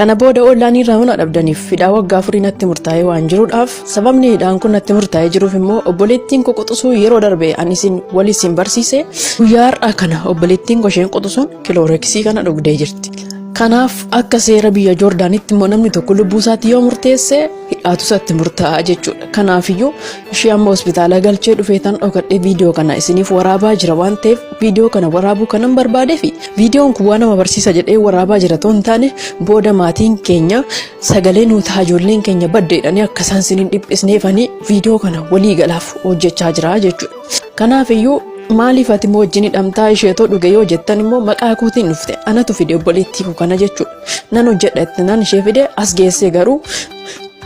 Kana booda ollaanii irraa mana dhabdaniif hidhaa waggaa 4 natti murtaa'ee waan jiruudhaaf, sababni hidhaan kun natti murtaa'ee jiruuf immoo obboleettiin koo quxisuu yeroo darbe ani isin wal isin barsiise, guyyaa har'aa kana obboleettiin koo isheen quxisuun kilooreksii kana dhugdee jirti. Kanaaf akka seera biyya Joordaanitti immoo namni tokko lubbuu isaatti yoo murteesse hidhaatu isatti murtaa'a jechuudha. Kanaafiyyuu ishee amma hospitaala galchee dhufee tan dhokadhee viidiyoo kana isiniif waraabaa jira waan ta'eef, viidiyoo kana waraabuu kanan barbaadee fi viidiyoon kun waan nama barsiisa jedhee waraabaa jira otoo hin taane, booda maatiin keenya sagalee nuu ta'a, ijoolleen keenya baddeedhanii akka isaan isiniin dhiphisneefanii viidiyoo kana walii galaaf hojjechaa jira jechuudha. Kanaafiyyuu maaliif ati immoo wajjin hidhamtaa isheetoo dhuge yoo jettan immoo, maqaa kootiin dhufte, anatu fide obboleettii koo kana jechuudha. Nan hojjedha itti nan ishee fide as geessee, garuu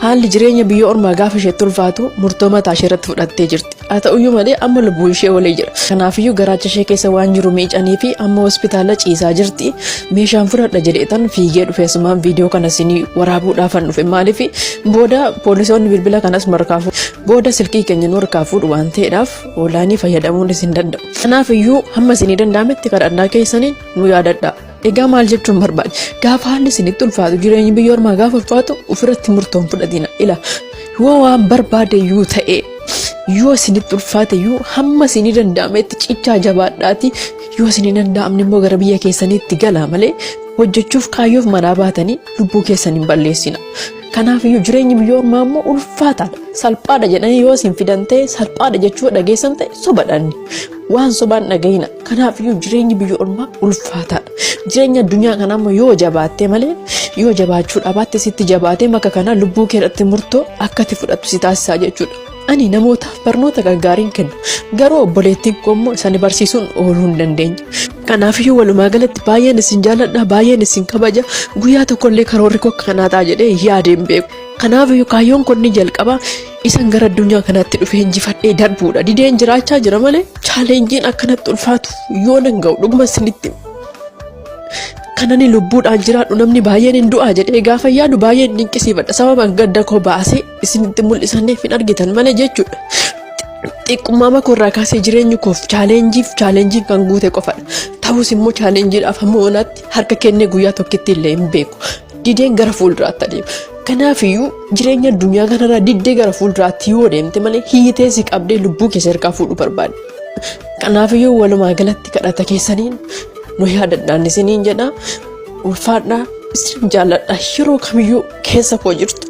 haalli jireenya biyya ormaa gaafa isheetti ulfaatu murtoo mataa ishee irratti fudhattee jirti. Haa ta'uyyuu malee amma lubbuun ishee olee jira. Kanaafiyyuu garaacha ishee keessa waan jiru miicanii fi amma hospitaala ciisaa jirti. Meeshaan fudhadha jedheetan fiigee dhufe, asumaan viidiyoo kana isinii waraabuudhaafan dhufe. Maaliif booda poolisoonni bilbila kanas markaa booda silkii keenya nu harkaa fuudhu waan ta'eedhaaf oolaanii fayyadamuun isin danda'u. Kanaafiyyuu hamma isinii danda'ametti kadhannaa keessaniin nu yaadadha. Egaa maal jechuun barbaade? Gaafa haalli isinitti ulfaatu, jireenyi biyya ormaa gaafa ulfaatu, ofirratti murtoon fudhatina. Ila yoo waan barbaade iyyuu ta'e, yoo isinitti ulfaate iyyuu, hamma isinii danda'ametti cichaa jabaadhaati. Yoo isinii danda'amne immoo gara biyya keessaniitti galaa malee hojjechuuf kaayyoof manaa baatanii lubbuu keessan hin balleessina. Kanaafiyyuu jireenyi biyya ormaa immoo ulfaataadha. Salphaadha jedhanii yoo isin fidan ta'e, salphaadha jechuu dhageessan ta'e, sobadhaanni. Waan sobaan dhagahina. Kanaafiyyuu jireenyi biyya ormaa ulfaataadha. Jireenya addunyaa kanaa immoo yoo jabaatte malee, yoo jabaachuu dhabaatte sitti jabaatee maka kana lubbuu kee irratti murtoo akka ati fudhattu si taasisaa jechuudha. Ani namootaaf barnoota gaggaariin kenna. Garuu obboleettiin koo immoo isaan barsiisuun ooluu hin dandeenye. Kanaafiyyuu walumaa galatti baay'een isin jaalladha, baay'een isin kabaja. Guyyaa tokkollee karoorri koo akka kanaa ta'a jedhee yaadee hin beeku. Kanaafiyyuu kaayyoon koo inni jalqaba isan gara addunyaa kanaatti dhufee injifadhee darbuudha. Dideen jiraachaa jira malee chaalenjiin akkanatti ulfaatu yoo nan ga'u dhuguma isinitti kan ani lubbuudhaan jiraadhu, namni baay'een hin du'aa jedhee gaafa yaadu baay'een dinqisiifadha. Sababa gadda koo baasee isinitti mul'isaniif hin argitan malee jechuudha. Xiqqummaa koo irraa kaasee jireenyi koof chaalenjiif chaalenjiin kan guute qofadha. Ta'us immoo chaalenjiidhaaf hamma oonaatti harka kennee guyyaa tokkitti illee hin beeku. Dideen gara fuulduraatti adeema. Kanaafiyyuu jireenya addunyaa kanarraa diddee gara fuulduraatti yoo deemte malee hiitee si qabdee lubbuu keessa harkaa fuudhuu barbaade. Kanaafiyyuu walumaa galatti kadhata keessaniin nu yaadadhaan isiniin jedha. Ulfaadhaa, isin jaalladha, yeroo kamiyyuu keessa koo jirtu.